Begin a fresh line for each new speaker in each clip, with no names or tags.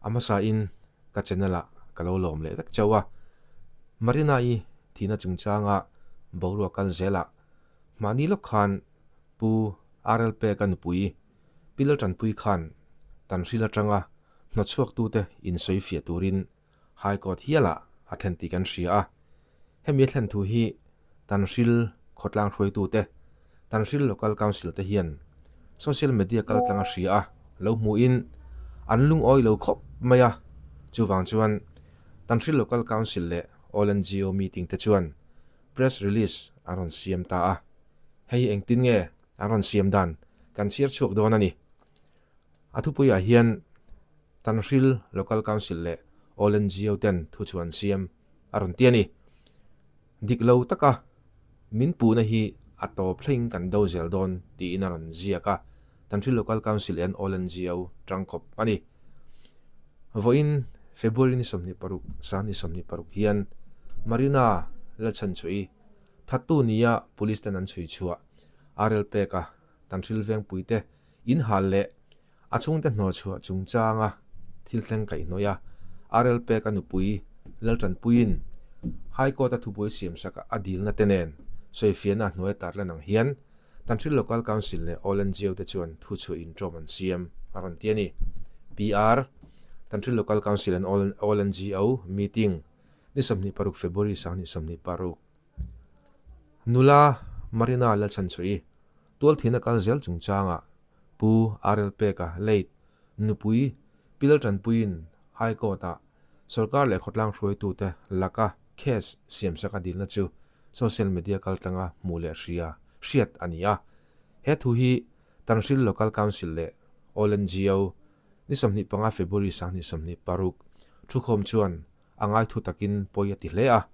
A hmasain ka channel ah ka lo lawm leh vek chauh a, Marina-i thihna chungchanga boruak kal zelah mahni lawk khan Pu RL Peka nupui Pi Laltanpui khan Tanhril atanga hnawtchhuaktute insawifiah turin High Court hialah a thlen tih kan hria a. Hemi a thlen thu hi Tanhril khawtlang hruaitute, Tanhril Local Council te hian social media kaltlang a hria a, lo hmuhin an lungawi lo khawp mai a. Chuvang chuan Tanhril Local Council leh All NGO meeting te chuan press release an rawn siam ta a. Hei hi engtin nge an rawn siam dan kan chhiar chhuak dawn a ni. A thupuiah hian Tanhril Local Council leh All NGO ten thu chu an siam a rawn ti a ni. Dik lo taka min puhna hi a tawp thleng kan do zel dawn tiin a rawn ziak a, Tanhril Local Council and All NGO tangkawp a ni. Vawiin February ni 26, sang ni 26 hian Marina Lalchhanchhuahi thattu nia Police ten an chhui chhuah RL peka Tanhril Vengpuite inhal leh A chhungte hnawhchhuah chungchanga thil thleng kaihhnawih a, RL Peka nupui Laltanpuiin High Court-a thubuai siamsak a dilna te nen sawifiahna a hnuai tarlan ang hian Tanhril Local Council leh All NGO te chuan thuchhuah intawm an siam a rawn ti a ni. PR, Tanhril Local Council and All NGO Meeting, ni 26 February 2026. Nula Marina Lalchhanchhuahi tualthihna kal zel chungchangah Pu RL Peka late nupui Pi Laltanpuiin High Court-ah sawrkar leh khawtlang hruaitute laka case siamsak a dilna chu social media kaltlanga hmuh leh hria hriat a ni a. He thu hi Tanhril Local Council leh All NGO ni 25 February 2026 thukhawm chuan a ngaithu takin pawi a ti hle a,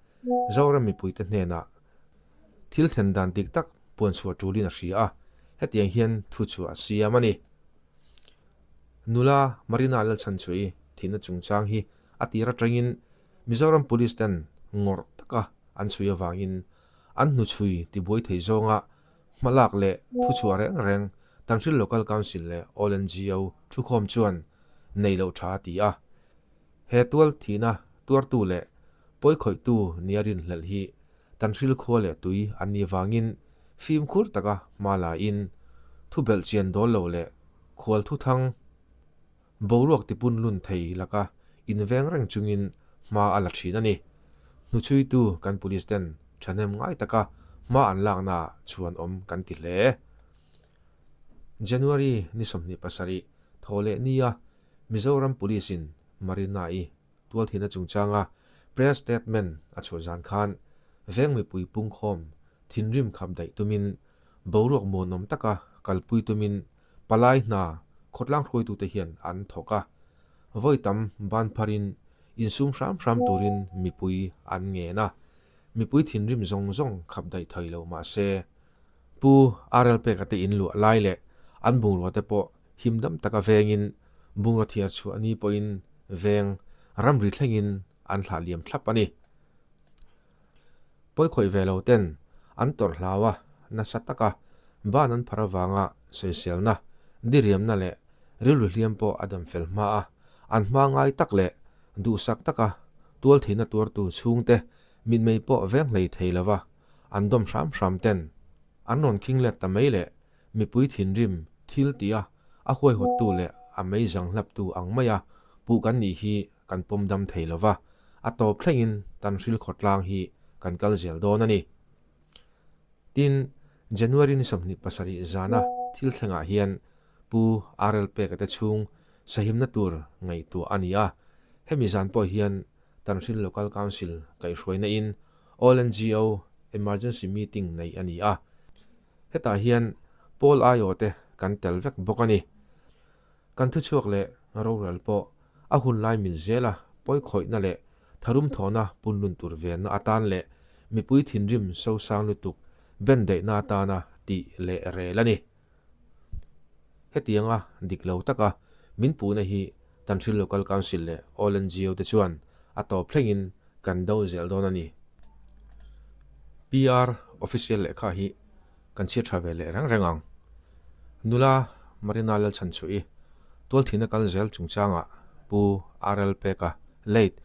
Zoram mipuite hnenah thil thlen dan dik tak puanchhuah tulin a hria a, hetiang hian thu chu a siam a ni. Nula Marina Lalchhanchhuahi thihna chungchang hi a tir atangin Mizoram Police ten ngawrh taka an chhui avangin an hnuchhui tibuai thei zawnga hmalak leh thuchhuah reng reng Tanhril Local Council leh All NGO thukhawm chuan nei loh tha a ti a. He tual thihna tuartu leh pawikhawihtu nia rinhlelh hi Tanhril khua leh tui an nih vangin fimkhur taka hma lain thu belhchian dawl lo leh khual thuthang boruak tipun lun thei laka inveng reng chungin hma a la thin a ni. Hnuchhuitu kan police ten thahnem ngai taka hma an laknaah chhuan awm kan ti hle. January ni 27 thaw leh nia Mizoram Police in Marina-i tualthihna chungchanga press statement a chhuah zan khan veng mipui pungkhawm thinrim khap daih tumin boruak muanawm taka kalpui tumin palai hna khawtlang hruaitute hian an thawk a, vawi tam ban pharin insum hram hram turin mipui an ngen a, mipui thinrim zawng zawng khap daih thei lo mah se Pu RL Peka te in luah lai leh an bungrua te pawh himdam taka vengin bungraw thiar chhuah ni pawhin veng ramri thlengin an thlah liam thlap a ni. Pawikhawih ve lo ten an tawrh hlau a, nasa taka ban an phar avanga sawiselna, diriamna leh rilru hliam pawh a dam fel hma a, an hma ngai tak leh duhsak taka tual theihna tuartu chhungte mitmei pawh veng hlei thei lova an dawm hram hram ten an rawn khing let ta mai leh mipui thinrim thil tia a huaihawttu leh a meizang hlaptu ang maia puh kan nih hi kan pawm dam thei lo va, a tawp thlengin Tanhril khawtlang hi kan kal zel dawn a ni. Tin, January ni 27 zana thil thlengah hian Pu RL Peka te chhung sahimna tur ngaihtuah a ni a, hemi zan pawh hian Tanhril Local Council kaihhruaina in All NGO Emergency Meeting neih a ni a, Hetah hian Paul aiawh te kan tel vek bawk a ni. Kan thuchhuak leh rorel pawh a hun lai mil zela pawikhawihna leh tharum thawhna punlun tur venna atan leh mipui thinrim sosang lutuk bendaihna atana tih leh rel a ni. Hetianga dik lo taka min puhna hi Tanhril Local Council leh All NGO te chuan a tawp thlengin kan do zel dawn a ni. PR official lehkha hi kan chhiat tha ve leh reng reng ang. Nula Marina Lalchhanchhuahi tualthihna kal zel chungchangah Pu RL Peka, late,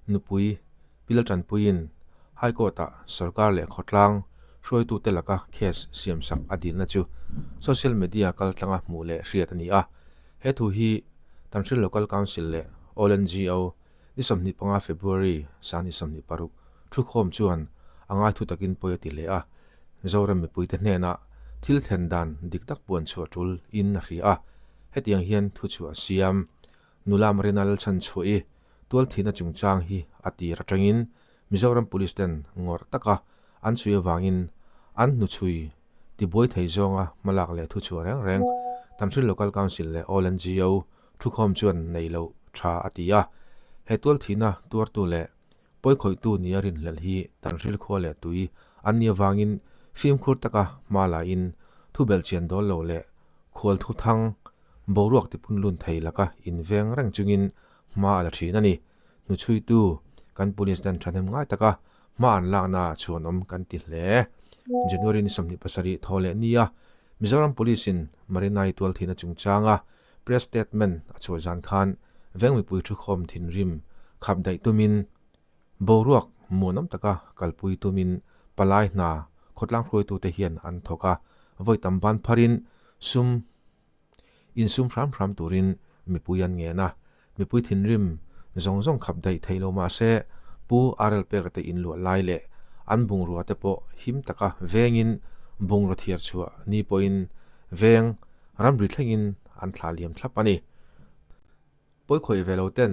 nupui Pil tanpuiin High Court-ah sorkar leh khawtlang hruaitute laka case siamsak a dilna chu social media kaltlanga hmuh leh hriat a ni a. He thu hi Tanhril Local Council leh All NGO ni 25 February 26 thukhawm chuan a ngaithu takin pawi a ti hle a. Zoram mipuite hnenah thil thlen dan dik tak puan chhuah tul in a hria a. Hetiang hian thu chhuah a siam. Nula Marina Lalchhanchhuah i tualthihna chungchang hi a tir atangin Mizoram Police ten ngawrh taka an chhui avangin an hnuchhui tibuai thei zawnga hmalak leh thuchhuah reng reng Tanhril Local Council leh All NGO thukhawm chuan nei loh tha a ti a. He tualthihna tuartu leh pawikhawihtu nia rinhlelh hi Tanhril khua leh tui an nih avangin fimkhur taka hma lain thubelhchian dawl lo leh khual thuthang boruak tipunlun thei laka inveng reng chungin hma a la thin a ni. Hnuchhuitu kan police ten thahnem ngai taka hma an lakna ah chhuanawm kan ti hle. January ni 27 thaw leh nia Mizoram Police in Marinai tualthihna chungchanga press statement a chhuah zan khan veng mipui thukhawm thinrim khap daih tumin boruak muanawm taka kalpui tumin palai hna khawtlang hruaitute hian an thawk a, vawi tam ban pharin sum Insum hram hram turin mipui an ngen a, mipui thinrim zawng zawng khap daih theih lo mah se Pu RL Peka te inluah lai leh an bungrua te pawh him taka vengin bungraw thiar chhuah ni pawhin veng ramri thlengin an thlah liam thlap a ni. Pawikhawih ve lo ten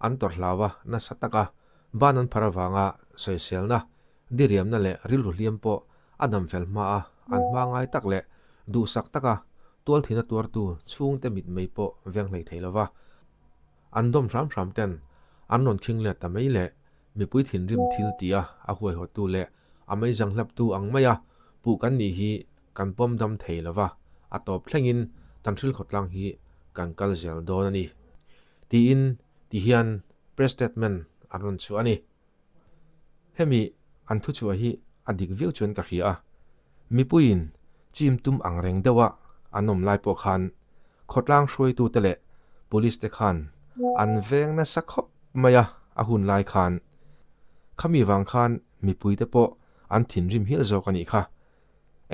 an tawrh hlau a, nasa taka ban an phar avanga sawiselna, diriamna leh rilru hliam pawh a dam fel hma a, an hma ngai tak leh duhsak taka tualthihna tuartu chhungte mitmei pawh veng hlei thei lova an dawm hram hram ten an rawn khing let ta mai leh mipui thinrim thil tia a huaihawttu leh a meizang hlaptu ang maia puh kan nih hi kan pawm dam thei lova, a tawp thlengin Tanhril khawtlang hi kan kal zel dawn a ni, tiin ti hian press statement an rawn chhuah a ni. Hemi an thuchhuah hi a dik viau chuan ka hria a, mipuiin chim tum ang reng deuha an awm lai pawh khan khawtlang hruaitute leh police te khan an veng nasa khawp mai a, a hun lai khan khami vang khan mipuite pawh an thinrim hial zawk a nih kha.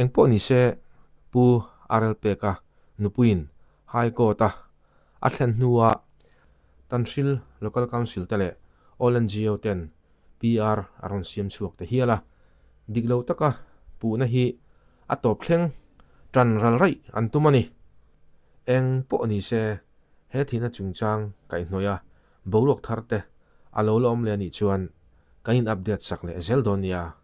Engpawh ni se Pu RL Peka nupuiin High Court-a a thlen hnua Tanhril Local Council te leh All NGO ten PR a rawn siam chhuak ta hial a, dik lo taka puhna hi a tawp thleng tan ral raih an tum a ni. Eng pawh ni se he thihna chungchang kaihhnawih a boruak thar te a lo la awm leh a nih chuan kan in update sak leh zel dawn nia.